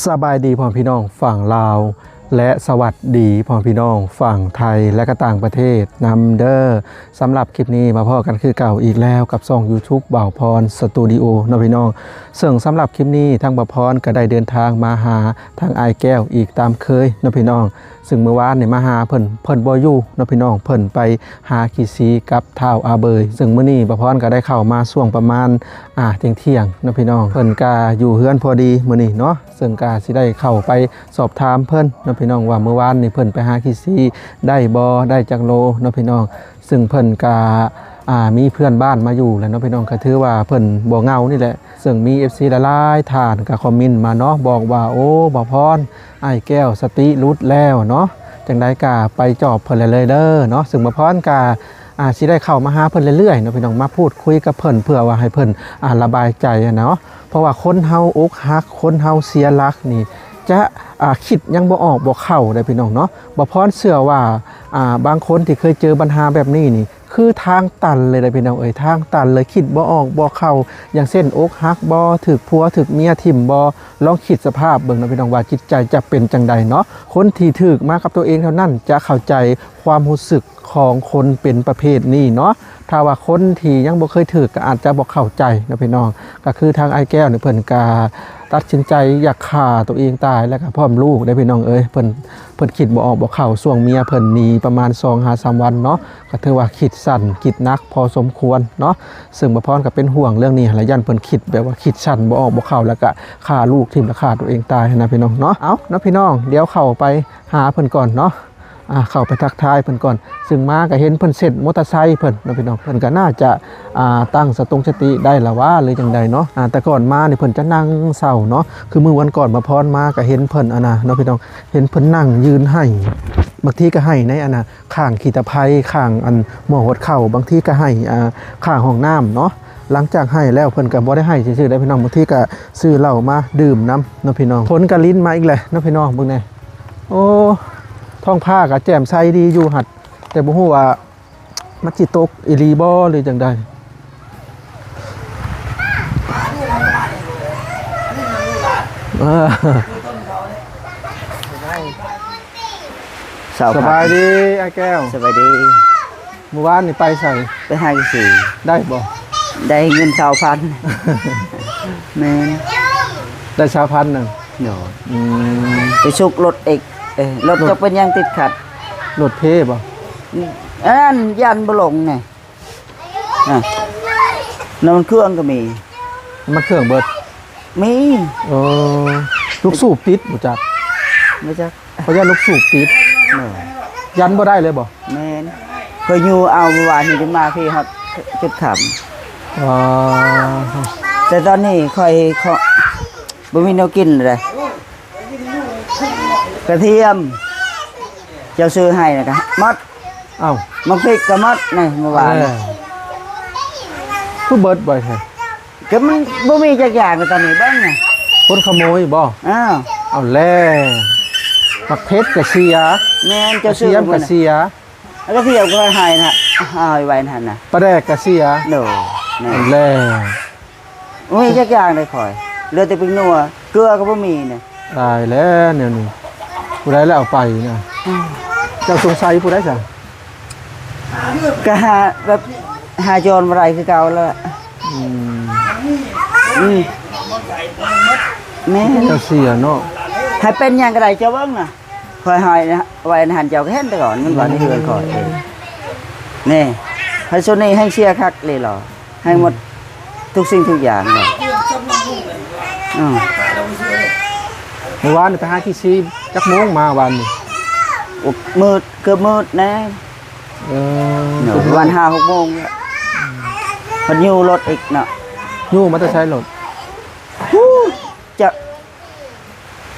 ສະບາຍດີພໍ່ແມ່ພີ່ນ້ອງຝັ່ງລາວ ແລະ ສະຫວັດດີພໍ່ແມ່ພີ່ນ້ອງຝັ່ງໄທ ແລະ ກໍຕ່າງປະເທດນຳເດີ້. ສຳລັບຄລິບນີ້ມາພໍ້ກັນຄືເກົ່າອີກແລ້ວກັບຊ່ອງ YouTube ບ່າວພອນສະຕູດິໂອເນາະພີ່ນ້ອງ. ເຊິ່ງສຳລັບຄລິບນີ້ທາງບ່າວພອນກໍໄດ້ເດີນທາງມາຫາທາງອ້າຍແກ້ວອີກຕາມເຄີຍເນາະພີ່ນ້ອງ. ເຊິ່ງມື້ວານນີ້ມາຫາເພິ່ນ ເພິ່ນບໍ່ຢູ່ເນາະພີ່ນ້ອງ ເພິ່ນໄປຫາຂີ້ສີກັບທ້າວອາເບີຍ. ເຊິ່ງມື້ນີ້ບ່າວພອນກໍໄດ້ເຂົ້າມາຊ່ວງປະມານ ອ່າ ທ່ຽງໆເນາະພີ່ນ້ອງ ເພິ່ນກໍຢູ່ເຮືອນພໍດີມື້ນີ້ເນາະ. ເຊິ່ງກໍຊິໄດ້ເຂົ້າໄປສອບຖາມເພິ່ນເນາະພີ່ນ້ອງ ວ່າມື້ວານນີ້ເພິ່ນໄປຫາຂີ້ສີໄດ້ບໍ່ ໄດ້ຈັກໂລເນາະພີ່ນ້ອງ. ເຊິ່ງເພິ່ນກະ ອ່າ ມີເພື່ອນບ້ານມາຢູ່ແຫຼະເນາະພີ່ນ້ອງ ກະຖືວ່າເພິ່ນບໍ່ເຫງົານີ້ແຫຼະ. ເຊິ່ງມີເອັຟຊີຫຼາຍໆທ່ານກະຄອມເມັນມາເນາະ ບອກວ່າ ໂອ້ ບ່າວພອນ ອ້າຍແກ້ວສະຕິຫຼຸດແລ້ວເນາະ ຈັ່ງໃດກະໄປຈອບເພິ່ນເລີຍເດີເນາະ. ເຊິ່ງບ່າວພອນກະ ອ່າ ຊິໄດ້ເຂົ້າມາຫາເພິ່ນເລື້ອຍໆເນາະພີ່ນ້ອງ ມາພູດຄຸຍກັບເພິ່ນ ເພື່ອວ່າໃຫ້ເພິ່ນ ອ່າ ລະບາຍໃຈຫັ້ນນະເນາະ. ເພາະວ່າຄົນເຮົາອົກຫັກ ຄົນເຮົາເສຍຫຼັກນີ້ ຈະ ອ່າ ຄິດຫຍັງບໍ່ອອກບໍ່ເຂົ້າເດ້ພີ່ນ້ອງເນາະ. ບ່າວພອນເຊື່ອວ່າ ອ່າ ບາງຄົນທີ່ເຄີຍເຈີບັນຫາແບບນີ້ນີ້ ຄືທາງຕັນເລີຍເດ້ພີ່ນ້ອງເອີຍ ທາງຕັນເລີຍ ຄິດບໍ່ອອກບໍ່ເຂົ້າ. ຢ່າງເຊັ່ນ ອົກຫັກບໍ່ ຖືກຜົວຖືກເມຍຖິ້ມບໍ່ ລອງຄິດສະພາບເບິ່ງເນາະພີ່ນ້ອງ ວ່າຈິດໃຈຈະເປັນຈັ່ງໃດເນາະ. ຄົນທີ່ຖືກມາກັບຕົວເອງເທົ່ານັ້ນຈະເຂົ້າໃຈຄວາມຮູ້ສຶກຂອງຄົນເປັນປະເພດນີ້ເນາະ. ຖ້າວ່າຄົນທີ່ຍັງບໍ່ເຄີຍຖືກກໍອາດຈະບໍ່ເຂົ້າໃຈເນາະພີ່ນ້ອງ. ກໍຄືທາງອ້າຍແກ້ວນີ້ເພິ່ນກໍຕັດສິນໃຈຢາກຂ້າຕົວເອງຕາຍ ແລ້ວກໍພ້ອມລູກເດ້ພີ່ນ້ອງເອີຍ. ເພິ່ນ ເພິ່ນຄິດບໍ່ອອກບໍ່ເຂົ້າ ຊ່ວງເມຍເພິ່ນໜີປະມານສອງຫາສາມວັນເນາະ ກໍຖືວ່າຄິດສັ້ນຄິດໜັກພໍສົມຄວນເນາະ. ເຊິ່ງບ່າວພອນກໍເປັນຫ່ວງເລື່ອງນີ້ຫັ້ນລະ ຢ້ານເພິ່ນຄິດແບບວ່າຄິດສັ້ນບໍ່ອອກບໍ່ເຂົ້າ ແລ້ວກໍຂ້າລູກຖິ້ມ ແລ້ວຂ້າຕົວເອງຕາຍຫັ້ນນະພີ່ນ້ອງເນາະ. ເອົ້າເນາະພີ່ນ້ອງ ດຽວເຂົ້າໄປຫາເພິ່ນກ່ອນເນາະ. ອ່າ ເຂົ້າໄປທັກທາຍເພິ່ນກ່ອນ. ເຊິ່ງມາກໍເຫັນເພິ່ນເຊັດມໍເຕີໄຊເພິ່ນເນາະພີ່ນ້ອງ ເພິ່ນກໍໜ້າຈະ ອ່າ ຕັ້ງສະຕົງສະຕິໄດ້ລະຫວາ ຫຼືຈັ່ງໃດເນາະ. ອ່າ ແຕ່ກ່ອນມານີ້ເພິ່ນຈະນັ່ງເຊົາເນາະ ຄືມື້ວັນກ່ອນບ່າວພອນມາກໍເຫັນເພິ່ນ ອັນນະເນາະພີ່ນ້ອງ ເຫັນເພິ່ນນັ່ງຢືນໄຫ້ ບາງທີກໍໄຫ້ໃນ ອັນນະ ຂ້າງຂີ້ຕະໄພ ຂ້າງ ອັນ ໝໍ້ຫວດເຂົ້າ ບາງທີກໍໄຫ້ ອ່າ ຂ້າງຫ້ອງນ້ຳເນາະ. ຫຼັງຈາກໄຫ້ແລ້ວເພິ່ນກໍບໍ່ໄດ້ໄຫ້ຊື່ໆເດ້ພີ່ນ້ອງ ບາງທີກໍຊື້ເຫຼົ້າມາດື່ມນຳເນາະພີ່ນ້ອງ. ຝົນກໍລິນມາອີກແຫຼະເນາະພີ່ນ້ອງ ເບິ່ງແດ່. ໂອ້ ທ້ອງຟ້າກໍແຈ່ມໃສດີຢູ່ຫັ້ນ ແຕ່ບໍ່ຮູ້ວ່າມັນຊິຕົກອີ່ຫຼີບໍ່ ຫຼືຈັ່ງໃດ. ເອີ ສາວ ສະບາຍດີອ້າຍແກ້ວ. ສະບາຍດີ. ມື້ວານນີ້ໄປໃສ? ໄປຫາຂີ້ສີ. ໄດ້ບໍ່? ໄດ້ເງິນຊາວພັນ. ແມ່ນ. ໄດ້ຊາວພັນໜຶ່ງ. ໂດຍ. ອືມ. ໄປຊຸກລົດອີກ. ເອີ ລົດ ລົດຈັກເປັນຫຍັງຕິດຂັດ. ລົດເພບໍ່? ອັນນັ້ນຢ້ານບໍ່ລົງແນ່. ອ່ະ ນ້ຳມັນເຄື່ອງກໍມີ. ນ້ຳມັນເຄື່ອງເບິດ? ມີ. ເອີ ລູກສູບຕິດບໍ່ຈັກ. ບໍ່ຈັກ. ເຂົາຢ້ານລູກສູບຕິດ. ເອີ ຢັນບໍ່ໄດ້ເລີຍບໍ່? ແມ່ນ. ຂ້ອຍຢູ່ເອົາມື້ວານນີ້ຈົນມາພີ້ຮອດຈຸດຄ່ຳ. ອໍ ແຕ່ຕອນນີ້ຂ້ອຍ ຂ້ອຍບໍ່ມີແນວກິນເລີຍ. ກະທຽມ ເຈົ້າຊື້ໃຫ້ນະກະໝົດ. ເອົ້າ ໝາກພິກກໍໝົດໃນມື້ວານ. ເອີ ຄືເບິດໄວແທ້? ກໍມັນບໍ່ມີຈັກຢ່າງ ຕອນນີ້ເບິ່ງນະ. ຄົນຂະໂມຍບໍ່? ອ້າວ ເອົາແລ້ວ ໝາກເຜັດກໍເສຍ. ແມ່ນ ເຈົ້າຊື້ ກະທຽມກໍເສຍ. ແລ້ວກະທຽມກໍໃຫ້ນະ ເອົາໄວ້ຫັ້ນນະ. ປາແດກກໍເສຍ. ໂດຍ. ແມ່ນ ເອົາແລ້ວ. ບໍ່ມີຈັກຢ່າງເລີຍຂ້ອຍ ເຫຼືອແຕ່ພິກນົວ ເກືອກໍບໍ່ມີນີ້. ຕາຍແລ້ວແນວນີ້ ຜູ້ໃດລະເອົາໄປນະ? ເຈົ້າສົງໄສຜູ້ໃດຊະ? ກໍຫາແບບຫາຈອນບໍ່ໄດ້ຄືເກົ່າແລ້ວ. ອືມ ອືມ ແມ່ນ ເຈົ້າເສຍເນາະ. ໃຫ້ເປັນຫຍັງກໍໄດ້ ເຈົ້າເບິ່ງນະ. ຂ້ອຍຫ້ອຍໄວ້ໃນຫັ້ນ ເຈົ້າກໍເຫັນແຕ່ກ່ອນ ມັນກໍໃນເຮືອນຂ້ອຍເອງ. ນີ້ ໃຫ້ໂຊນີ້ແຮ່ງເສຍຄັກເລີຍເນາະ ແຮ່ງໝົດ ອືມ ທຸກສິ່ງທຸກຢ່າງເນາະ. ອືມ ມື້ວານໄປຫາຂີ້ຊີຈັກໂມງມາວານນີ້? ໂອ້ ມືດ ເກືອບມືດແດ່. ເອີ ເນາະ ປະມານຫ້າຫົກໂມງ ອືມ ເພິ່ນຍູ້ລົດອີກເນາະ. ຍູ້ມາແຕ່ໃສລົດ? ຮູ້ຈັກ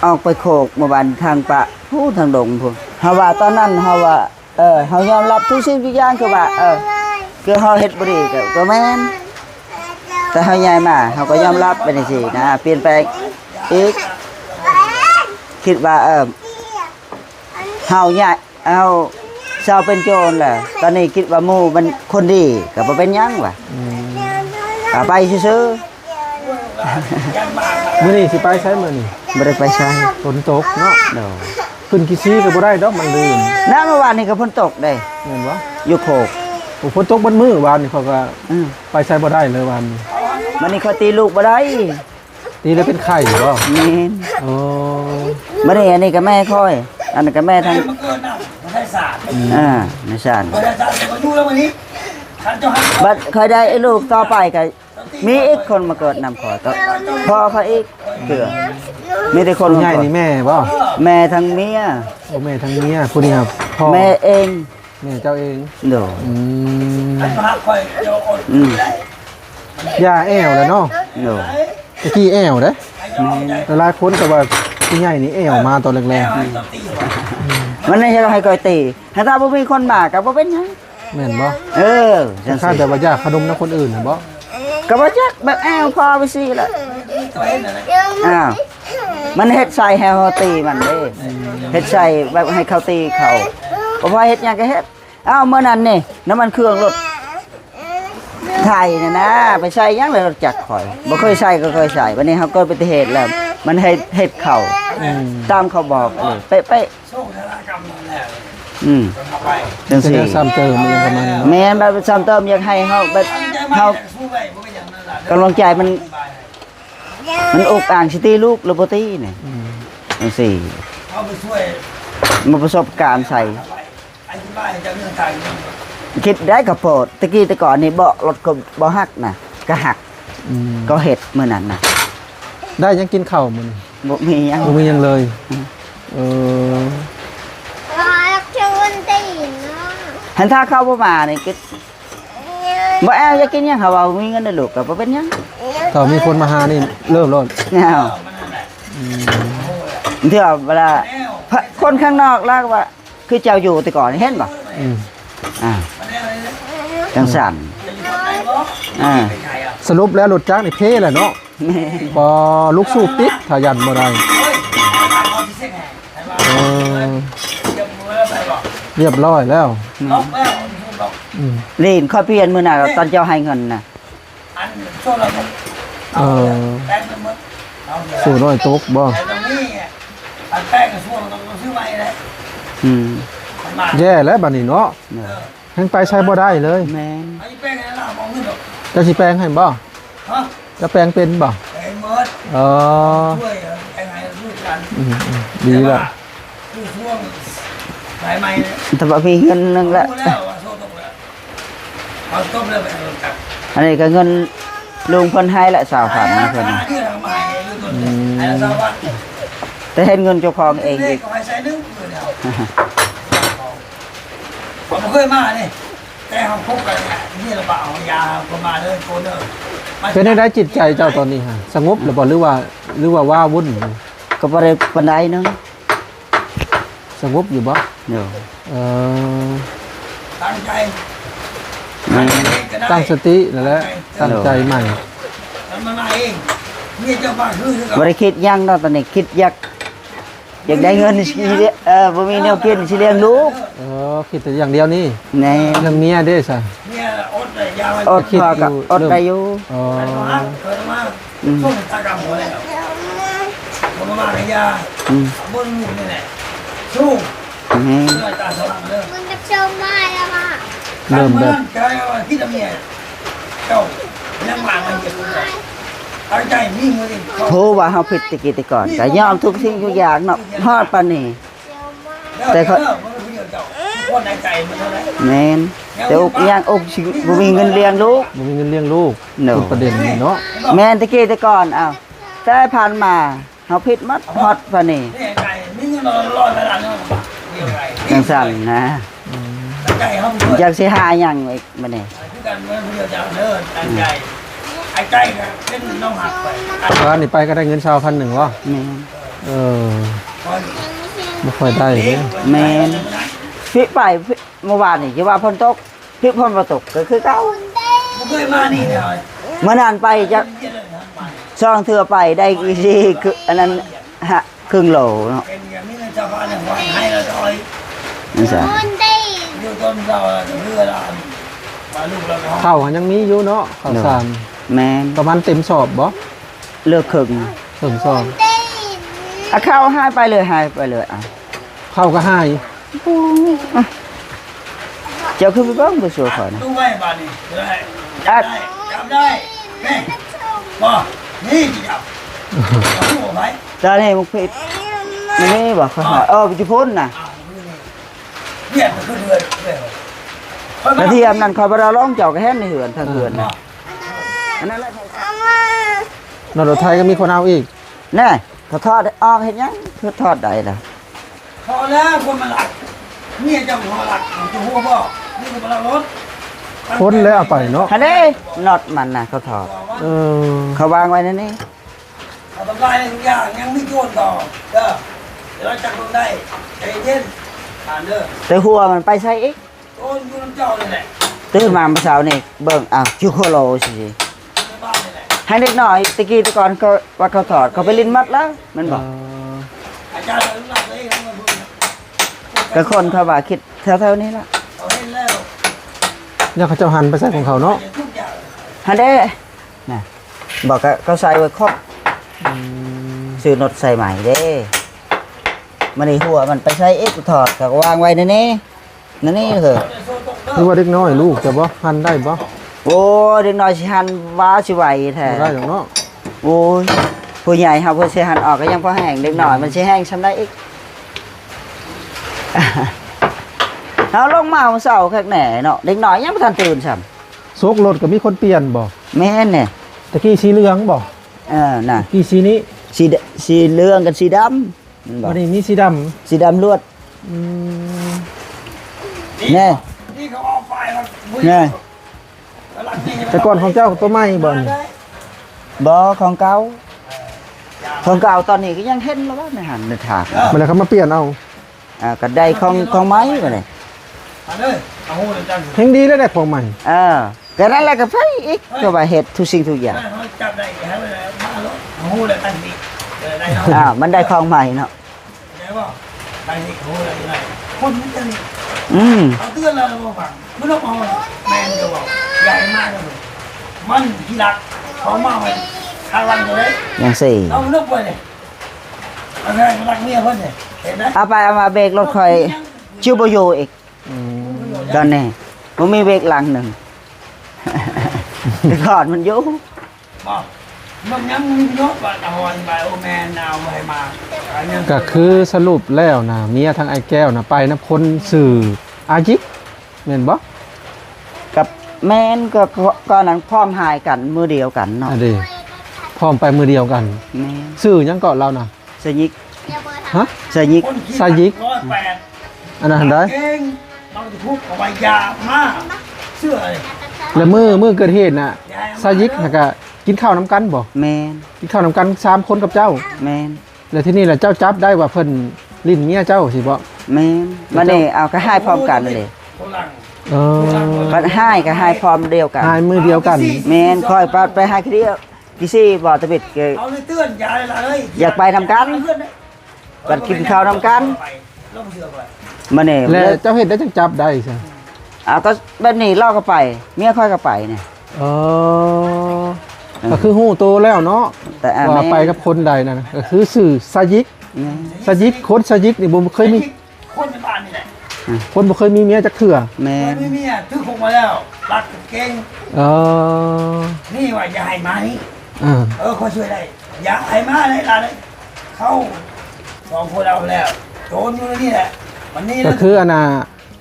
ອອກໄປໂຄກໝູ່ບ້ານທາງປະ ພູ້ທາງດົງພຸ້ນ. ເຮົາວ່າຕອນນັ້ນເຮົາວ່າ ເອີ ເຮົາຍອມຮັບທຸກສິ່ງທຸກຢ່າງ ຄືວ່າ ເອີ ຄືເຮົາເຮັດບໍ່ດີກໍ ກໍແມ່ນ ແຕ່ເຮົາໃຫຍ່ມາເຮົາກໍຍອມຮັບໄປຈັ່ງຊີ້ນະ ປ່ຽນແປງອີກ ຄິດວ່າ ເອີ ເຮົາໃຫຍ່ ເຮົາເຊົາເປັນໂຈນແລ້ວ ຕອນນີ້ຄິດວ່າໝູ່ມັນຄົນດີ ກໍບໍ່ເປັນຫຍັງວ່າ ອືມ ກໍໄປຊື່ໆ. ມື້ນີ້ຊິໄປໃສມື້ນີ້? ບໍ່ໄດ້ໄປໃສ. ຝົນຕົກເນາະ. ໂດຍ. ຂຶ້ນຂີ້ຊີກໍບໍ່ໄດ້ດອກ ມັນລື່ນ. ນະ ເມື່ອວານນີ້ກໍຝົນຕົກເດ້. ແມ່ນບໍ່? ຢູ່ໂຄກ. ໂອ້ ຝົນຕົກເບິດມື້ວານນີ້ ຂ້ອຍກໍ ອືມ ໄປໃສບໍ່ໄດ້ເລີຍວານນີ້. ບັດນີ້ຂ້ອຍຕີລູກບໍ່ໄດ້. ຕີແລ້ວເປັນໄຂ້ບໍ່? ແມ່ນ. ໂອ້ ບັດນີ້ອັນນີ້ກໍແມ່ຂ້ອຍ ອັນນັ້ນກໍແມ່ທາງ ອືມ ອ່າ ແມ່ຊານ. ບັດຂ້ອຍໄດ້ລູກຕໍ່ໄປກໍ ມີອີກຄົນມາເກີດນຳຂ້ອຍ ກໍພໍ່ຂ້ອຍອີກເທື່ອ ມີແຕ່ຄົນ ຜູ້ໃຫຍ່ນີ້ແມ່ບໍ່? ແມ່ທັງເມຍ. ໂອ້ ແມ່ທັງເມຍ. ຜູ້ນີ້ຫາພໍ່? ແມ່ເອງ. ແມ່ເຈົ້າເອງ? ໂດຍ. ອືມ ອືມ ຢ່າແອວແຫຼະເນາະ. ໂດຍ. ຕະກີ້ແອວເດ້. ແມ່ນ. ຫຼາຍໆຄົນກໍວ່າຜູ້ໃຫຍ່ນີ້ແອວມາຕອນແລກໆ. ອືມ ມັນໃຫ້ ໃຫ້ຂ້ອຍຕີ ຖ້າບໍ່ມີຄົນມາກໍບໍ່ເປັນຫຍັງ. ແມ່ນບໍ່? ເອີ ຈັ່ງຊີ້ ຄ້າຍແບບວ່າຢາກຂະໜົມນຳຄົນອື່ນຫັ້ນບໍ່? ກໍບໍ່ຈັກ ແບບແອວພໍໄປຊີ້ແຫຼະ. ອ້າວ ມັນເຮັດໃສ່ໃຫ້ເຮົາຕີມັນເດ້. ອືມ ເຮັດໃສ່ແບບໃຫ້ເຂົາຕີເຂົາ ບໍ່ພໍເຮັດຫຍັງກໍເຮັດ. ອ້າວ ມື້ນັ້ນນີ້ ນ້ຳມັນເຄື່ອງລົດໄຖນັ້ນນະ ໄປໃສ່ຫຍັງລະລົດຈັກຂ້ອຍ ບໍ່ເຄີຍໃສ່ກໍເຄີຍໃສ່. ບັດນີ້ເຮົາເກີດອຸບັດຕິເຫດແລ້ວ ມັນເຮັດ ເຮັດເຂົ້າ ອືມ ຕາມເຂົາບອກເລີຍ ເປະໆ. ອືມ ຈັ່ງຊີ້ ຊ້ຳເຕີມຫຍັງປະມານນີ້ເນາະ. ແມ່ນ ແບບຊ້ຳເຕີມ ຢາກໃຫ້ເຮົາ ແບບເຮົາ ກຳລັງໃຈມັນ ມັນອຸກອາງຊິຕີລູກຫຼືບໍ່ຕີນີ້. ອືມ ຈັ່ງຊີ້ ມາປະສົບການໃສ່ ຄິດໄດ້ກະໂພດ ແຕ່ກີ້ແຕ່ກ່ອນນີ້ເບາະລົດກໍບໍ່ຫັກນະ ກະຫັກ. ອືມ ກໍເຮັດມື້ນັ້ນນະ. ໄດ້ຫຍັງກິນເຂົ້າມື້ນີ້? ບໍ່ມີຫຍັງ ບໍ່ມີຫຍັງເລີຍ. ອືມ ເອີ ຫັ້ນຖ້າເຂົາບໍ່ມານີ້ ບໍ່ແອວຢາກກິນຫຍັງ ເຂົາວ່າບໍ່ມີເງິນເດີລູກ ກໍບໍ່ເປັນຫຍັງ. ຖ້າມີຄົນມາຫານີ້ເລີ່ມໂລດ. ແນວ ອືມ ເທື່ອເວລາ ພະ ຄົນຂ້າງນອກລາວກໍວ່າ ຄືເຈົ້າຢູ່ແຕ່ກ່ອນ ເຫັນບໍ່? ອືມ ອ່າ ຈັ່ງຊັ້ນ. ອ່າ ສະຫຼຸບແລ້ວລົດຈັກນີ້ເພແລ້ວເນາະ. ແມ່ນ ບໍ່ ລູກສູບຕິດ ຖ້າຢັນບໍ່ໄດ້. ເອີ ຮຽບຮ້ອຍແລ້ວ. ແມ່ນ ອືມ ລີນ ຂ້ອຍປ່ຽນມື້ນັ້ນ ຕອນເຈົ້າໃຫ້ເງິນນະ. ເອີ ສູ້ນ້ອຍຕົກບໍ່? ອືມ ແຍ່ແລ້ວບັດນີ້ເນາະ. ເອີ ແຮ່ງໄປໃສບໍ່ໄດ້ເລີຍ. ແມ່ນ ເຈົ້າຊິແປງໃຫ້ບໍ່? ຈະແປງເປັນບໍ່? ເອີ ອືມ ດີລະ. ແຕ່ວ່າມີເງິນໜຶ່ງລະ ອັນນີ້ກໍເງິນລຸງເພິ່ນໃຫ້ລະ ຊາວພັນນະເພິ່ນ. ອືມ ແຕ່ເຫັນເງິນເຈົ້າຂອງເອງອີກ. ເຂົາບໍ່ເຄີຍມາເດ້ ແຕ່ເຮົາຄົບກັນນີ້ລະ ບາດເຮົາຢາເຮົາກໍມາເລີຍໂກນເດີ. ເປັນແນວໃດຈິດໃຈເຈົ້າຕອນນີ້ຮະ ສະຫງົບແລ້ວບໍ່ ຫຼືວ່າ ຫຼືວ່າວ້າວຸ້ນ? ກໍບໍ່ໄດ້ປານໃດໜຶ່ງ. ສະຫງົບຢູ່ບໍ່? ໂດຍ. ເອີ ຕັ້ງໃຈ ແມ່ນ ຕັ້ງສະຕິນັ້ນແຫຼະ ຕັ້ງໃຈໃໝ່. ບໍ່ໄດ້ຄິດຫຍັງເນາະ ຕອນນີ້ຄິດຢາກ ຢາກໄດ້ເງິນຊິ ເອີ ບໍ່ມີແນວກິນຊິລ້ຽງລູກ. ເອີ ຄິດແຕ່ຢ່າງດຽວນີ້. ແມ່ນ. ເລື່ອງເມຍເດ້ຊະ? ເມຍອົດໄດ້ ຢ່າ ອົດ ພໍກໍອົດໄດ້ຢູ່. ອໍ ອືມ ອືມ ແມ່ນ ເລີ່ມແບບ ຮູ້ວ່າເຮົາຜິດແຕ່ກີ້ແຕ່ກ່ອອນ ກໍຍອມທຸກສິ່ງທຸກຢ່າງເນາະ ຮອດປານນີ້. ແຕ່ຂ້ອຍ ແມ່ນ ແຕ່ອົກ ຍັງອົກ ຊິບໍ່ມີເງິນລ້ຽງລູກ. ບໍ່ມີເງິນລ້ຽງລູກ. ໂດຍ. ປະເດັນນີ້ເນາະ. ແມ່ນ ແຕ່ກີ້ແຕ່ກ່ອນ ອ້າວ ແຕ່ຜ່ານມາເຮົາຜິດໝົດ ຮອດປານນີ້. ຈັ່ງຊັ້ນນະ. ອືມ ຈັກຊິຫາຫຍັງອີກບັດນີ້. ຄືກັນ ເມື່ອຜູ້ດຽວຈະເລີກຕັ້ງໃຈ ອືມ ໃຫ້ໃຈນະ ເປັນນ້ອງຮັກຂ້ອຍ. ວານນີ້ໄປກໍໄດ້ເງິນຊາວພັນໜຶ່ງບໍ່? ແມ່ນ. ເອີ ບໍ່ຄ່ອຍໄດ້ເດ້. ແມ່ນ. ພິໄປ ເມື່ອວານນີ້ ຢ່າວ່າຝົນຕົກ ພິຝົນບໍ່ຕົກກໍຄືເກົ່າ. ບໍ່ເຄີຍມານີ້ເລີຍ. ເມື່ອນັ້ນໄປຈັກສອງເທື່ອ ໄປໄດ້ອີ່ ຄື ອັນນັ້ນ ຮະ ເຄິ່ງໂລເນາະ. ເປັນຫຍັງມີເງິນຊາວພັນໃຫ້ລະດອຍ. ຢູ່ຕົ້ນເຊົາລະເຮືອລະ ເຂົ້າຫັ້ນຍັງມີຢູ່ເນາະ ເຂົ້າສານ. ແມ່ນ. ປະມານເຕັມສອບບໍ່? ເຫຼືອເຄິ່ງ. ເຄິ່ງສອບ. ອາ ເຂົ້າຫາຍໄປເລີຍ ຫາຍໄປເລີຍ ອາ ເຂົ້າກໍຫາຍ. ເຈົ້າຄືໄປເບິ່ງບໍ່ຊ່ວຍຂ້ອຍນະ? ດູໄວ້ບາດນີ້ ໄດ້ ອັດ ຈັບໄດ້ ນີ້ ບໍ່ ນີ້ຊິຈັບ ເອົາໄປ ຕານີ້ມັນຜິດ ນີ້ບໍ່ ຂ້ອຍຫາຍ ເອີ ຢູ່ພຸ້ນນະ ອ່າ ນີ້ ວຽກຄືເຮືອນ ກະທຽມນັ້ນຂ້ອຍບໍ່ໄດ້ເອົາລົງ ເຈົ້າກໍເຫັນໃນເຮືອນ ທັງເຮືອນນະ ອັນນັ້ນແຫຼະ ລົດ ລົດໄຖກໍມີຄົນເອົາອີກ ແນ່ ເຂົາຖອດອອກເຮັດຫຍັງ ຄືຖອດໄດ້ລະ ພໍແລ້ວ ຄົນມັນລັກ ເມຍເຈົ້າກໍລັກ ເຈົ້າຮູ້ບໍ່? ນີ້ກໍບໍ່ລັກລົດ ຄົນແລ້ວເອົາໄປເນາະ ຫັ້ນເດ້ ນັອດມັນນະ ເຂົາຖອດ ເອີ ເຂົາວາງໄວ້ໃນນີ້ ເອົາທຳລາຍທຸກຢ່າງ ຍັງມີໂຈນຕໍ່ ເດີ ດຽວເຮົາຈັບຄົນໄດ້ ໃຈເຢັນ ທ່ານເດີ ແຕ່ຫົວມັນໄປໃສອີກ? ໂອ້ຍ ຢູ່ນຳເຈົ້ານີ້ແຫຼະ ຕື່ນມາມື້ເຊົ້ານີ້ເບິ່ງ ອ້າວ ຢູ່ໂຄໂລຊິ ໃນບ້ານນີ້ແຫຼະ ໃຫ້ເດັກນ້ອຍແຕ່ກີ້ແຕ່ກ່ອນກໍວ່າເຂົາຖອດ ເຂົາໄປຫຼິ້ນໝົດແລ້ວ ແມ່ນບໍ່? ເອີ ອາຈານ ກໍຄົນເຂົາວ່າຄິດແຖວໆນີ້ລະ ເຂົາເຫັນແລ້ວ ຢ່າງເຂົາເຈົ້າຫັນໄປໃສຂອງເຂົາເນາະ ຫັ້ນເດ້ ນະ ບໍ່ ກໍ ກໍໃສ່ໄວ້ຄົບ ອືມ ຊື້ລົດໃສ່ໃໝ່ເດ້ ມັນໃນຫົວມັນໄປໃສອີກ ຖອດ ກໍວາງໄວ້ໃນນີ້ ນັ້ນນີ້ເຮີ ຫຼືວ່າເດັກນ້ອຍລູກຈະບໍ່ ຫັນໄດ້ບໍ່? ໂອ້ຍ ເດັກນ້ອຍຊິຫັນວ່າຊິໄວແທ້ ບໍ່ໄດ້ດອກເນາະ ໂອ້ຍ ຜູ້ໃຫຍ່ເຮົາເພິ່ນຊິຫັນອອກກໍຍັງພໍແຮງ ເດັກນ້ອຍມັນຊິແຮງສ່ຳໃດອີກ ເຮົາລົງມາມື້ເຊົ້າຄັກແນ່ເນາະ ເດັກນ້ອຍຍັງບໍ່ທັນຕື່ນຊ້ຳ ໂຊກລົດກໍມີຄົນປ່ຽນບໍ່? ແມ່ນແຫຼະ ຕະກີ້ສີເຫຼືອງບໍ່? ເອີ ນະ ຕະກີ້ສີນີ້ ສີ ສີເຫຼືອງກັບສີດຳ ແມ່ນບໍ່? ບັດນີ້ມີສີດຳ ສີດຳລວດ ອືມ ແນ່ ນີ້ເຂົາເອົາໄປແລ້ວ ແນ່ ແຕ່ກ່ອນຂອງເຈົ້າໂຕໃໝ່ບໍ່ນີ້? ບໍ່ ຂອງເກົ່າ ຂອງເກົ່າຕອນນີ້ກໍຍັງເຫັນລະວ່າໃນຫັ້ນໃນຖາກ ບັດນີ້ເຂົາມາປ່ຽນເອົາ ອ່າ ກໍໄດ້ຂອງ ຂອງໃໝ່ບັດນີ້ ເອົາເລີຍ ເອົາຮູ້ແລ້ວຈັ່ງ ແຮ່ງດີແລ້ວໄດ້ຂອງໃໝ່ ເອີ ກໍນັ້ນແຫຼະ ກໍໄປອີກ ເອີ ກໍວ່າເຮັດທຸກສິ່ງທຸກຢ່າງ ເອີ ເຮົາຈັບໄດ້ ເຮົາມາໂລດ ເຮົາຮູ້ແລ້ວຕັ້ງນີ້ ເອີ ໄດ້ເນາະ ອ່າ ມັນໄດ້ຂອງໃໝ່ເນາະ ໄດ້ບໍ່? ໄດ້ນີ້ ເຮົາຮູ້ແລ້ວຢູ່ໃນ ຄົນມັນຈະນີ້ ອືມ ເຮົາເຕືອນແລ້ວບໍ່ຟັງ ມັນລະເວົ້າ ແມ່ນກໍເວົ້າ ຢ່າໃຫ້ມາເດີ ມັນຂີ້ລັກ ເຂົາມາໄວ້ທາງຫຼັງເລີຍ ຈັ່ງຊີ້ ເອົາມັນລົງໄປເລີຍ ເອົາໄປລັກເມຍເພິ່ນນີ້ ເຫັນໄໝ? ເອົາໄປເອົາມາເບຣກລົດຂ້ອຍ ຊິບໍ່ຢູ່ອີກ ອືມ ຕອນນີ້ບໍ່ມີເບຣກຫຼັງໜຶ່ງ ແຕ່ກ່ອນມັນຢູ່ ບໍ່ ມັນຍັງມີປະໂຫຍດວ່າຕາຮອນໄປ ໂອແມ່ນເອົາໄວ້ມາ ກໍຄືສະຫຼຸບແລ້ວນະ ເມຍທາງອ້າຍແກ້ວນະ ໄປນຳຄົນຊື່ອາຢິກ ແມ່ນບໍ່? ກັບ ແມ່ນ ກໍ ກໍ ກໍນັ້ນພ້ອມຫາຍກັນມື້ດຽວກັນເນາະ ອັນເດ ພ້ອມໄປມື້ດຽວກັນ ແມ່ນ ຊື່ຫຍັງເກາະລາວນະ? ສະຍິກ ຮະ? ສະຍິກ ສະຍິກ ຮ້ອຍແປດ ອັນນັ້ນຫັ້ນໃດ ເກັ່ງ ເຮົາຈະພຸດເອົາໄວ້ຢາມາ ເຊື່ອເລີຍ ແລ້ວມື້ ມື້ເກີດເຫດນະ ສະຢິກຫັ້ນກະກິນເຂົ້ານຳກັນບໍ່? ແມ່ນ ກິນເຂົ້ານຳກັນສາມຄົນກັບເຈົ້າ ແມ່ນ ແລ້ວທີນີ້ລະເຈົ້າຈັບໄດ້ວ່າເພິ່ນຫຼິ້ນເມຍເຈົ້າຊີ້ບໍ່? ແມ່ນ ບັດນີ້ເອົາກໍຫາຍພ້ອມກັນເລີຍ ເອີ ບັດຫາຍກໍຫາຍພ້ອມດຽວກັນ ຫາຍມື້ດຽວກັນ ແມ່ນ ຂ້ອຍປະໄປຫາເທື່ອ ກິຊີບໍ່ຕະບິດ ເອົາເລີຍເຕືອນ ຢ່າເລີຍ ຢາກໄປນຳກັນ ບັດກິນເຂົ້ານຳກັນ ມື້ນີ້ ແລ້ວເຈົ້າເຮັດໄດ້ຈັ່ງຈັບໄດ້ຊະ? ເອົາ ກໍແບບນີ້ລາວກໍໄປ ເມຍຂ້ອຍກໍໄປນີ້ ອໍ ເອີ ກໍຄືຮູ້ໂຕແລ້ວເນາະ ແຕ່ ອ່າ ວ່າ ແມ່ນ ໄປກັບຄົນໃດນັ້ນ ກໍຄືຊື່ຊາຢິກ ແມ່ນ ຊາຢິກ ຄົນຊາຢິກນີ້ບໍ່ເຄີຍມີ ຄົນໃນບ້ານນີ້ແຫຼະ ອືມ ຄົນບໍ່ເຄີຍມີເມຍຈັກເທື່ອ ແມ່ນ ມີເມຍຖືກຄຸກມາແລ້ວ ລັກເກັ່ງ ເອີ ນີ້ວ່າຢ່າໃຫ້ມານີ້ ເອີ ເອີ ຂ້ອຍຊ່ວຍໄດ້ ຢ່າໃຫ້ມາເລີຍ ຫຼານເອີຍ ເຂົາສອງຄົນເອົາແລ້ວ ໂຈນຢູ່ໃນນີ້ແຫຼະ ມັນໜີ ກໍຄືອັນນ່າ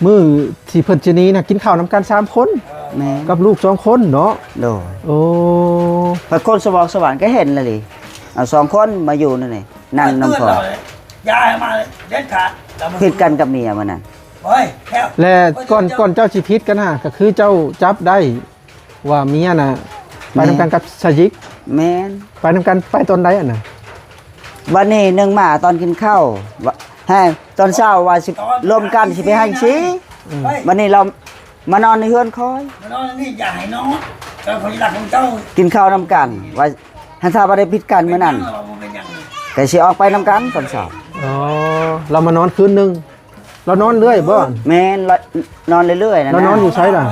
ມື້ທີ່ເພິ່ນຊິໜີນະ ກິນເຂົ້ານຳກັນສາມຄົນ ເອີ ແມ່ນ ກັບລູກສອງຄົນເນາະ ໂດຍ ໂອ້ ພັດຄົນສະຫວ່າງສະຫວ່າງກໍເຫັນລະເລີ ເອົາສອງຄົນມາຢູ່ນັ້ນນີ້ ນັ່ງນຳພໍ່ ຢ່າໃຫ້ມາເດັດຂາດ ຜິດກັນກັບເມຍມື້ນັ້ນ ໂອ້ຍ ແລ້ວກ່ອນ ກ່ອນເຈົ້າຊິຜິດກັນຫັ້ນ ກໍຄືເຈົ້າຈັບໄດ້ວ່າເມຍນະ ໄປນຳກັນກັບຊາຢິກ ແມ່ນ ໄປນຳກັນ ໄປຕອນໃດຫັ້ນນະ? ວັນນີ້ໜຶ່ງມາຕອນກິນເຂົ້າ ວ່າ ໃຫ້ຕອນເຊົ້າວ່າຊິລົມກັນຊິໄປຫາງຊີ ອືມ ວັນນີ້ລາວມານອນໃນເຮືອນຂ້ອຍ ມານອນໃນນີ້ ຢ່າໃຫ້ນອນ ເຈົ້າຂອງລັກຂອງເຈົ້າ ກິນເຂົ້ານຳກັນ ວ່າ ຖ້າວ່າໄດ້ຜິດກັນມື້ນັ້ນ ກໍຊິອອກໄປນຳກັນຕອນເຊົ້າ ອໍ ລາວມານອນຄືນໜຶ່ງ ລາວນອນເລື້ອຍບໍ່? ແມ່ນ ລາວນອນເລື້ອຍໆນັ້ນ ລາວນອນຢູ່ໃສລະ?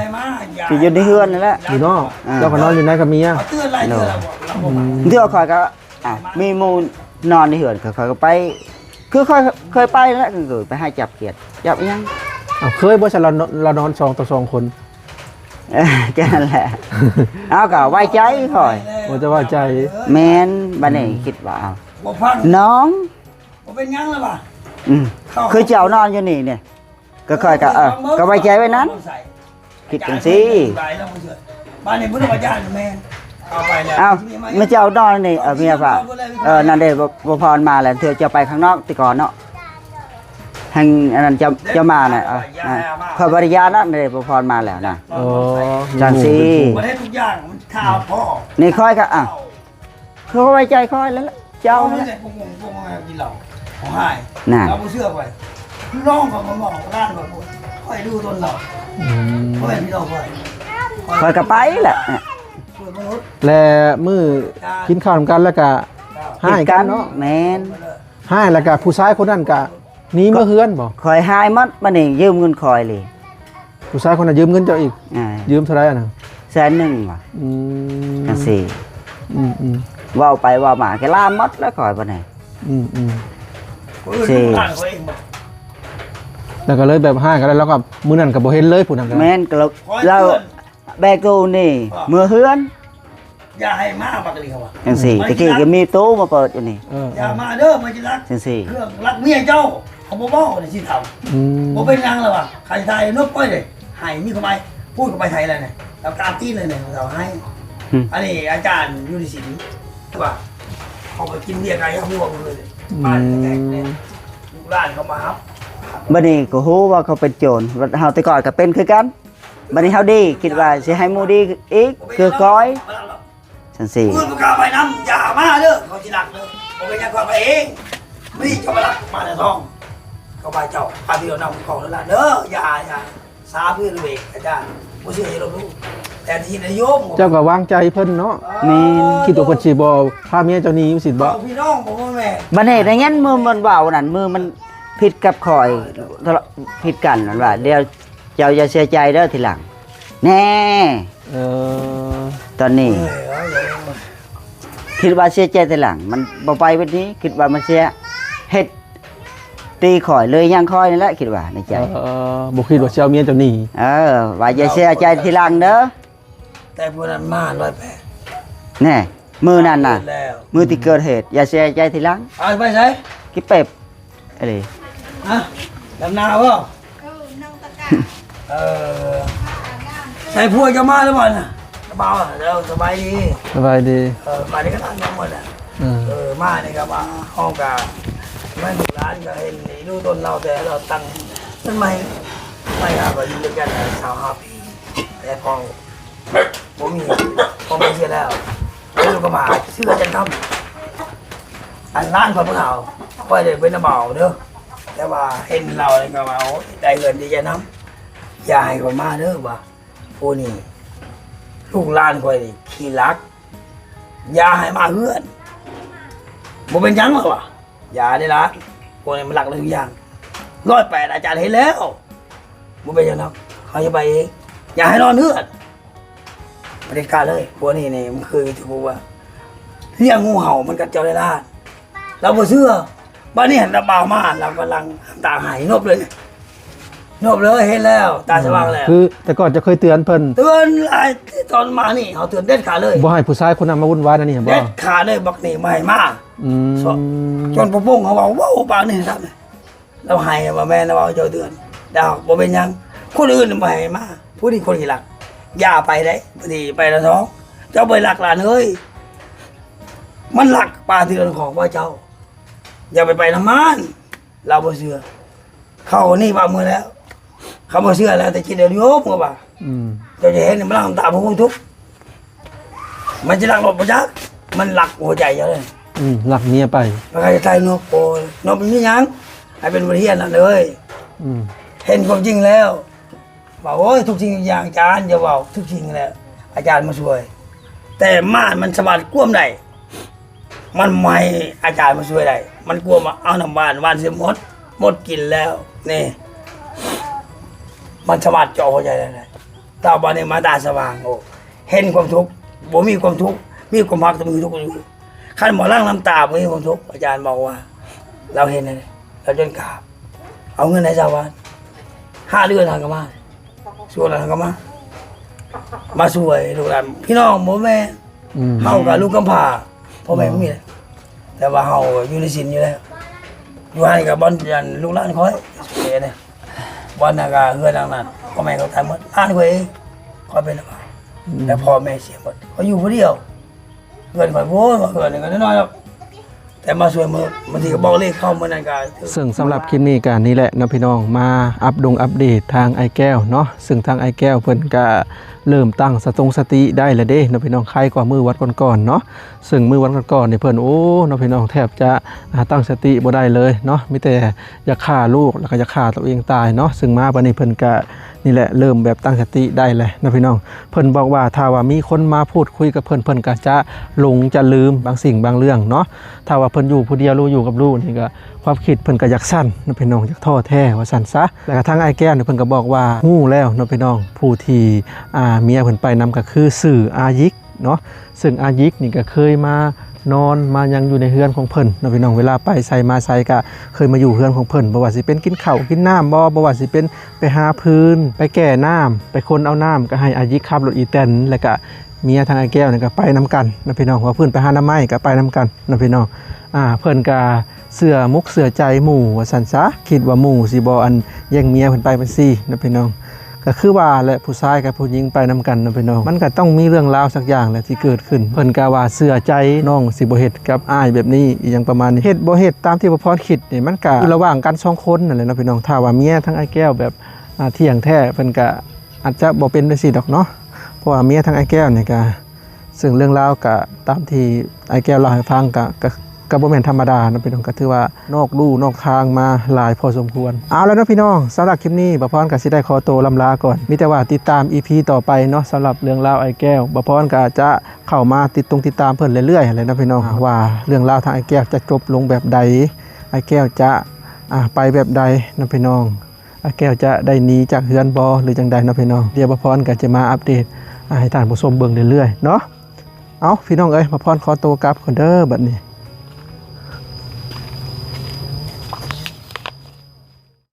ຢູ່ໃນເຮືອນນັ້ນແຫຼະ ຢູ່ນອກ ອ່າ ເຈົ້າກໍນອນຢູ່ໃນກັບເມຍ ໂດຍ ອືມ ເທື່ອຂ້ອຍກໍ ອ່າ ມີໝູ່ ນອນໃນເຮືອນ ຂ້ອຍກໍໄປ ຄືຂ້ອຍເຄີຍໄປແລ້ວ ກໍໄປຫາຈັບຂຽດ ຈັບອີ່ຫຍັງ. ເອົາ ເຄີຍບໍ່ຊັ້ນ ລາວນອນ ລາວນອນສອງຕໍ່ສອງຄົນ? ເອີ ແຄ່ນັ້ນແຫຼະ ເອົາ ກໍໄວ້ໃຈຂ້ອຍ. ໂອ້ ຈະໄວ້ໃຈ. ແມ່ນ ບັດນີ້ ອືມ ຄິດວ່າ ເອົາ ບໍ່ພັງ ນ້ອງ ບໍ່ເປັນຫຍັງລະວ່າ ອືມ ຄືເຈົ້ານອນຢູ່ນີ້ນີ້ ກໍຂ້ອຍກໍ ເອີ ກໍໄວ້ໃຈໄວ້ນັ້ນ ຄິດຈັ່ງຊີ້. ບາດນີ້ບໍ່ໄດ້ວ່າຢ້ານແມ່ນ ເອົາໄປແລ້ວ ເອົາ ມາເຈົ້ານອນນີ້ ເອີ ເມຍພາ ເອີ ນັ້ນເດ້ ບໍ່ ບໍ່ພອນມາແລ້ວ ເທື່ອເຈົ້າໄປຂ້າງນອກແຕ່ກ່ອນເນາະ ແຮ່ງອັນນັ້ນ ເຈົ້າ ເຈົ້າມານະ ເອີ ຂ້ອຍບໍ່ໄດ້ຢ້ານນະ ເດ້ ບໍ່ພອນມາແລ້ວນະ. ອໍ ຈັ່ງຊີ້ ບໍ່ໄດ້ທຸກຢ່າງ ມັນຖ້າພໍ ນີ້ຂ້ອຍກໍ ອ່ະ ເຂົາໄວ້ໃຈຂ້ອຍແລ້ວລະ ເຈົ້ານັ້ນແຫຼະ. ເຮົາບໍ່ເຊື່ອຂ້ອຍ ນ້ອງຂ້ອຍບໍ່ເວົ້າ ຫຼານຂ້ອຍບໍ່ ຂ້ອຍດູຕົນລາວ ອືມ ພໍ່ແມ່ພີ່ນ້ອງຂ້ອຍ ຂ້ອຍກໍໄປແຫຼະ ເປັນມະນຸດ ແລະ ມື້ກິນເຂົ້ານຳກັນ ແລ້ວກໍຮ້າຍກັນເນາະ. ແມ່ນ ຮ້າຍ ແລ້ວກໍຜູ້ຊາຍຄົນນັ້ນກໍ ໜີເມືອເຮືອນບໍ່? ຂ້ອຍຫາຍໝົດ ບັດນີ້ຢືມເງິນຂ້ອຍເລີຍ. ຜູ້ຊາຍຄົນນັ້ນຢືມເງິນເຈົ້າອີກ? ອ່າ ຢືມເທົ່າໃດຫັ້ນນະ? ແສນໜຶ່ງວ່າ. ອືມ ຈັ່ງຊີ້. ອືມໆ ເວົ້າໄປເວົ້າມາກໍລາມໝົດແລ້ວຂ້ອຍບັດນີ້. ອືມໆ ຊີ້ ແລ້ວກໍເລີຍແບບຮ້າຍກັນ ແລ້ວກໍມື້ນັ້ນກໍບໍ່ເຫັນເລີຍຜູ້ນັ້ນກໍ. ແມ່ນ ກໍລາວ ແບກຕູ້ໜີເມືອເຮືອນ ຢ່າໃຫ້ມາບັກນີ້ ເຂົາວ່າ ຈັ່ງຊີ້. ຕະກີ້ກໍມີຕູ້ມາເປີດຢູ່ນີ້ ເອີ ຢ່າມາເດີ ມາຊິລັກ ຈັ່ງຊີ້ ເຄື່ອງລັກເມຍເຈົ້າ ເຂົາບໍ່ເວົ້າໃນຊິທຳ. ອືມ ບໍ່ເປັນຫຍັງລະວ່າ ໃຄຖ່າຍນົບໄປເດ້ ໃຫ້ມີເຂົ້າໄປ ພູດເຂົ້າໄປໄທແລ້ວນີ້ ລາວກາຕີນເລີຍນີ້ ເຂົາໃຫ້. ອືມ ອັນນີ້ອາຈານຢູ່ໃນສິນວ່າ ເຂົາໄປກິນເບຍກາຍາຫົວເພິ່ນ ອືມ ບ້ານແຕກເດ້ ລູກຫຼານເຂົາມາຮັບ. ບັດນີ້ກໍຮູ້ວ່າເຂົາເປັນໂຈນ ເຮົາແຕ່ກ່ອນກໍເປັນຄືກັນ. ບັດນີ້ເຮົາດີ ຄິດວ່າຊິໃຫ້ໝູ່ດີອີກ ຄືກ້ອຍ ຈັ່ງຊີ້. ອື່ນບໍ່ກ້າໄປນຳ ຢ່າມາເດີ ເຂົາຊິລັກເດີ ບໍ່ເປັນຫຍັງ ຂ້ອຍໄປເອງ. ນີ້ເຈົ້າມາລັກມາແຕ່ທ້ອງ ເຂົາວ່າເຈົ້າ ພາພີ່ນ້ອງຂອງນັ້ນລະເດີ ຢ່າ ຢ່າ ສາເພື່ອນເວກ ອາຈານ ບໍ່ເຊື່ອຢ່າລົບຫຼູ່ ແຕ່ທີ່ນະໂຍມ ເຈົ້າກໍວາງໃຈເພິ່ນເນາະ. ແມ່ນ ຄິດວ່າເພິ່ນຊິບໍ່ພາເມຍເຈົ້າໜີຢູ່ຊິບໍ່? ເອົາພີ່ນ້ອງບໍ່ແມ່ນ. ບັດນີ້ໄດ້ຍິນມື້ມັນເວົ້ານັ້ນ ມື້ມັນຜິດກັບຂ້ອຍ ຜິດກັນ ມັນວ່າ ດຽວ ເຈົ້າຢ່າເສຍໃຈເດີທີຫຼັງແນ່. ເອີ ຕອນນີ້ ເອີ ຄິດວ່າເສຍໃຈທີຫຼັງ ມັນບໍ່ໄປເວທີ ຄິດວ່າມັນເສຍ ເຮັດຕີຂ້ອຍເລີຍ ຫຍັງຂ້ອຍນີ້ແຫຼະ ຄິດວ່າໃນໃຈ. ເອີ ບໍ່ຄິດວ່າຊິເອົາເມຍເຈົ້າໜີ. ເອີ ວ່າຢ່າເສຍໃຈທີຫຼັງເດີ. ແຕ່ຜູ້ນັ້ນມາຮ້ອຍແປດ ແນ່ ມື້ນັ້ນນະ ມື້ທີ່ເກີດເຫດ ຢ່າເສຍໃຈທີຫຼັງ. ເອົາໄປໃສ? ກິເປັບ ອີ່ຫຼີ. ຮະ? ດຳນາບໍ່? ເອີ ນ້ອງຕະກາ ເອີ ໃສ່ຜົວຈະມາແລ້ວບໍ່ນະ? ມາແລ້ວ ສະບາຍດີ ສະບາຍດີ. ເອີ ມານີ້ກໍທັນໝົດແລ້ວ. ເອີ ເອີ ມານີ້ກໍມາ ເຮົາກໍແມ່ນລູກຫຼານກໍເຫັນຢູ່ຕົນລາວ ແຕ່ລາວຕັ້ງ ມັນໃໝ່ ໃໝ່ ເຮົາກໍຢູ່ນຳກັນຊາວຫ້າປີ ແຕ່ພໍ ບໍ່ມີ ບໍ່ມີເສຍແລ້ວ ເອີ ກໍມາຊື້ກັນທຳ. ອັນຮ້ານຂອງພວກເຮົາ ຂ້ອຍໄດ້ເປັນນາບ່າວເດີ ແຕ່ວ່າເຫັນລາວແລ້ວກໍວ່າ ໂອ້ຍ ໄດ້ເຮືອນດີໃຈນຳ ຢ່າໃຫ້ຂ້ອຍມາເດີວ່າ ຜູ້ນີ້ ລູກຫຼານຂ້ອຍນີ້ຂີ້ລັກ ຢ່າໃຫ້ມາເຮືອນ. ບໍ່ເປັນຫຍັງ ລາວວ່າ ຢ່າເດ້ຫຼານ ພວກນີ້ມັນລັກໄດ້ທຸກຢ່າງ. ຮ້ອຍແປດ ອາຈານເຫັນແລ້ວ ບໍ່ເປັນຫຍັງດອກ ເຮົາຈະໄປເອງ ຢ່າໃຫ້ນອນເຮືອນ. ບໍ່ໄດ້ການເລີຍ ພວກນີ້ນີ້ມັນຄືທີ່ວ່າ ລ້ຽງງູເຫົ່າມັນກັດເຈົ້າໄດ້ລ້ານ ລາວບໍ່ເຊື່ອ. ບາດນີ້ຫັ້ນລາວບ່າວມາ ລາວກຳລັງນ້ຳຕາໄຫ້ ນົບເລີຍ ນົບເລີຍ ເຫັນແລ້ວ ຕາສະຫວ່າງແລ້ວ. ຄືແຕ່ກ່ອນເຈົ້າເຄີຍເຕືອນເພິ່ນ? ເຕືອນຫຼາຍ ຕອນມານີ້ເຮົາເຕືອນເດັດຂາດເລີຍ ບໍ່ໃຫ້ຜູ້ຊາຍຄົນນັ້ນມາວຸ່ນວາຍໃນນີ້ ເດັດຂາດເລີຍ ບັກນີ້ບໍ່ໃຫ້ມາ. ອືມ ຈົນພໍ່ປົງເຮົາເວົ້າ ເວົ້າປານນີ້ຊ້ຳ ລາວໃຫ້ວ່າແມ່ນລາວເວົ້າເຈົ້າເຕືອນ ດາວບໍ່ເປັນຫຍັງ ຄົນອື່ນບໍ່ໃຫ້ມາ ຜູ້ນີ້ຄົນຂີ້ລັກ ຢ່າໄປເດ້ ບາງທີໄປລະທ້ອງ ເຈົ້າໄປລັກຫຼານເອີຍ ມັນລັກປານທີ່ເຮືອນຂອງພະເຈົ້າ ຢ່າໄປ ໄປນຳມັນ ລາວບໍ່ເຊື່ອ. ເຂົານີ້ວ່າເມືອແລ້ວ ເຂົາບໍ່ເຊື່ອແລ້ວ ແຕ່ຄິດເອົາຢູ່ເມືອວ່າ ອືມ ເຈົ້າຈະເຫັນມັນລັກນ້ຳຕາບໍ່ຮູ້ທຸກ ມັນຈະລັກລົດບໍ່ຈັກ ມັນລັກຫົວໃຈເຈົ້າເລີຍ. ອືມ ລັກເມຍໄປ ແລ້ວກໍຈະໄຖ່ນົບ ໂອ້ຍ ນົບມັນມີຫຍັງ ໃຫ້ເປັນບົດຮຽນນັ້ນເລີຍ. ອືມ ເຫັນຄວາມຈິງແລ້ວ ວ່າ ໂອ້ຍ ທຸກສິ່ງທຸກຢ່າງ ອາຈານຢ່າເວົ້າ ທຸກສິ່ງແຫຼະ ອາຈານມາຊ່ວຍ ແຕ່ມານມັນສາມາດກວມໄດ້ ມັນບໍ່ໃຫ້ອາຈານມາຊ່ວຍໄດ້ ມັນກວມວ່າເອົານ້ຳຫວານຫວານໃສ່ມົດ ມົດກິນແລ້ວ ນີ້ ມັນສາມາດເຈາະຫົວໃຈໄດ້. ຕາບາດນີ້ມາຕາສະຫວ່າງ ໂອ້ ເຫັນຄວາມທຸກ ບໍ່ມີຄວາມທຸກ ມີຄວາມຮັກ ແຕ່ມີທຸກຢູ່. ຄັນໝໍລາງນ້ຳຕາບໍ່ມີຄວາມທຸກ ອາຈານບອກວ່າ ລາວເຮັດໃຫ້ ລາວຈົນກາບ ເອົາເງິນໃຫ້ຊາວບ້ານ ຫ້າເດືອນຫັ້ນກໍມາ ຊ່ວງນັ້ນຫັ້ນກໍມາ ມາຊ່ວຍລູກຫຼານ ພີ່ນ້ອງບໍ່ແມ່ນ ອືມ ເຮົາກໍລູກກຳພ້າ ພໍ່ແມ່ບໍ່ມີ ແຕ່ວ່າເຮົາຢູ່ໃນສິນຢູ່ແລ້ວ ຢູ່ຫັ້ນກໍບ່ອນອັນລູກຫຼານຂ້ອຍ ເອ ນີ້ ບ່ອນນັ້ນກໍເຮືອນຫຼັງນັ້ນ ພໍ່ແມ່ເຂົາຕາຍໝົດ ຫຼານຂ້ອຍເອງ ຂ້ອຍເປັນ ອືມ ແລ້ວພໍ່ແມ່ເສຍໝົດ ຂ້ອຍຢູ່ຜູ້ດຽວ ເຮືອນຂ້ອຍ ໂອ້ຍ ເຮືອນນີ້ກໍນ້ອຍໆດອກ ແຕ່ມາຊ່ວຍມື້ ບາງທີກໍບອກເລກເຂົ້າ ມື້ນັ້ນກໍ ເຊິ່ງສຳລັບຄລິບນີ້ກໍນີ້ແຫຼະເນາະພີ່ນ້ອງ ມາອັບດົງອັບເດດທາງອ້າຍແກ້ວເນາະ ເຊິ່ງທາງອ້າຍແກ້ວເພິ່ນກໍເລີ່ມຕັ້ງສະຕົງສະຕິໄດ້ແລ້ວເດ້ເນາະພີ່ນ້ອງ ໄຄກວ່າມື້ວັນກ່ອນໆເນາະ ເຊິ່ງມື້ວັນກ່ອນໆນີ້ເພິ່ນ ໂອ້ ເນາະພີ່ນ້ອງ ແທບຈະ ອ່າ ຕັ້ງສະຕິບໍ່ໄດ້ເລີຍເນາະ ມີແຕ່ຢາກຂ້າລູກ ແລ້ວກໍຢາກຂ້າຕົວເອງຕາຍເນາະ ເຊິ່ງມາບັດນີ້ເພິ່ນກໍ ນີ້ແຫຼະ ເລີ່ມແບບຕັ້ງສະຕິໄດ້ແລ້ວເນາະພີ່ນ້ອງ ເພິ່ນບອກວ່າຖ້າວ່າມີຄົນມາພູດຄຸຍກັບເພິ່ນ ເພິ່ນກໍຈະຫຼົງຈະລືມບາງສິ່ງບາງເລື່ອງເນາະ ຖ້າວ່າເພິ່ນຢູ່ຜູ້ດຽວ ຫຼືຢູ່ກັບລູກນີ້ກໍ ຄວາມຄິດເພິ່ນກໍຢາກສັ່ນເນາະພີ່ນ້ອງ ຢາກທໍ້ແທ້ວ່າຊັ້ນຊະ ແລ້ວກໍທາງອ້າຍແກ້ວນີ້ເພິ່ນກໍບອກວ່າ ຮູ້ແລ້ວເນາະພີ່ນ້ອງ ຜູ້ທີ່ ອ່າ ເມຍເພິ່ນໄປນຳກໍຄືຊື່ອາຢິກ ເນາະ ເຊິ່ງອາຢິກນີ້ກໍເຄີຍມານອນມາຫຍັງຢູ່ໃນເຮືອນຂອງເພິ່ນເນາະພີ່ນ້ອງ ເວລາໄປໃສມາໃສກໍເຄີຍມາຢູ່ເຮືອນຂອງເພິ່ນ ບໍ່ວ່າຊິເປັນກິນເຂົ້າກິນນ້ຳບໍ ບໍ່ວ່າຊິເປັນໄປຫາຟືນ ໄປແກ່ນ້ຳ ໄປຂົນເອົານ້ຳ ກໍໃຫ້ອາຢິກຂັບລົດອີແຕນ ແລ້ວກໍເມຍທາງອ້າຍແກ້ວນີ້ກໍໄປນຳກັນເນາະພີ່ນ້ອງ ວ່າເພິ່ນໄປຫາໜໍ່ໄມ້ກໍໄປນຳກັນເນາະພີ່ນ້ອງ ອ່າ ເພິ່ນກໍ ເຊື່ອມຸກເຊື່ອໃຈໝູ່ວ່າຊັ້ນຊະ ຄິດວ່າໝູ່ຊິບໍ່ອັນແຍ່ງເມຍເພິ່ນໄປຈັ່ງຊີ້ນະພີ່ນ້ອງ ກໍຄືວ່າແຫຼະ ຜູ້ຊາຍກັບຜູ້ຍິງໄປນຳກັນນະພີ່ນ້ອງ ມັນກໍຕ້ອງມີເລື່ອງລາວສັກຢ່າງແຫຼະທີ່ເກີດຂຶ້ນ ເພິ່ນກໍວ່າເຊື່ອໃຈນ້ອງຊິບໍ່ເຮັດກັບອ້າຍແບບນີ້ ອີ່ຫຍັງປະມານນີ້ ເຮັດບໍ່ເຮັດຕາມທີ່ບ່າວພອນຄິດນີ້ ມັນກໍຢູ່ລະຫວ່າງກັນສອງຄົນນັ້ນແຫຼະນະພີ່ນ້ອງ ຖ້າວ່າເມຍທາງອ້າຍແກ້ວແບບ ອ່າ ທ່ຽງແທ້ ເພິ່ນກໍອາດຈະບໍ່ເປັນຈັ່ງຊີ້ດອກເນາະ ເພາະວ່າເມຍທາງອ້າຍແກ້ວນີ້ກໍ ເຊິ່ງເລື່ອງລາວກະຕາມທີ່ອ້າຍແກ້ວເລົ່າໃຫ້ຟັງ ກະ ກະ ກະບໍ່ແມ່ນທຳມະດາເນາະພີ່ນ້ອງ ກະຖືວ່ານອກลู่ນອກທາງມາຫຼາຍພໍສົມຄວນ. ເອົາລະເນາະພີ່ນ້ອງ ສຳລັບຄລິບນີ້ບ່າວພອນກະຊິໄດ້ຂໍໂຕລ່ຳລາກ່ອນ ມີແຕ່ວ່າຕິດຕາມອີພີຕໍ່ໄປເນາະ ສຳລັບເລື່ອງລາວອ້າຍແກ້ວ ບ່າວພອນກະຈະເຂົ້າມາຕິດຕົງຕິດຕາມເພິ່ນເລື້ອຍໆຫັ້ນແຫຼະເນາະພີ່ນ້ອງ ວ່າເລື່ອງລາວທາງອ້າຍແກ້ວຈະຈົບລົງແບບໃດ ອ້າຍແກ້ວຈະ ອາ ໄປແບບໃດເນາະພີ່ນ້ອງ. ອ້າຍແກ້ວຈະໄດ້ໜີຈາກເຮືອນບໍ່ ຫຼືຈັ່ງໃດເນາະພີ່ນ້ອງ ດຽວບ່າວພອນກໍຈະມາອັບເດດ ອ່າ ໃຫ້ທ່ານຜູ້ຊົມເບິ່ງເລື້ອຍໆເນາະ. ເອົາ ພີ່ນ້ອງເອີຍ ບ່າວພອນຂໍໂຕກັບກ່ອນເດີ ບັດນີ້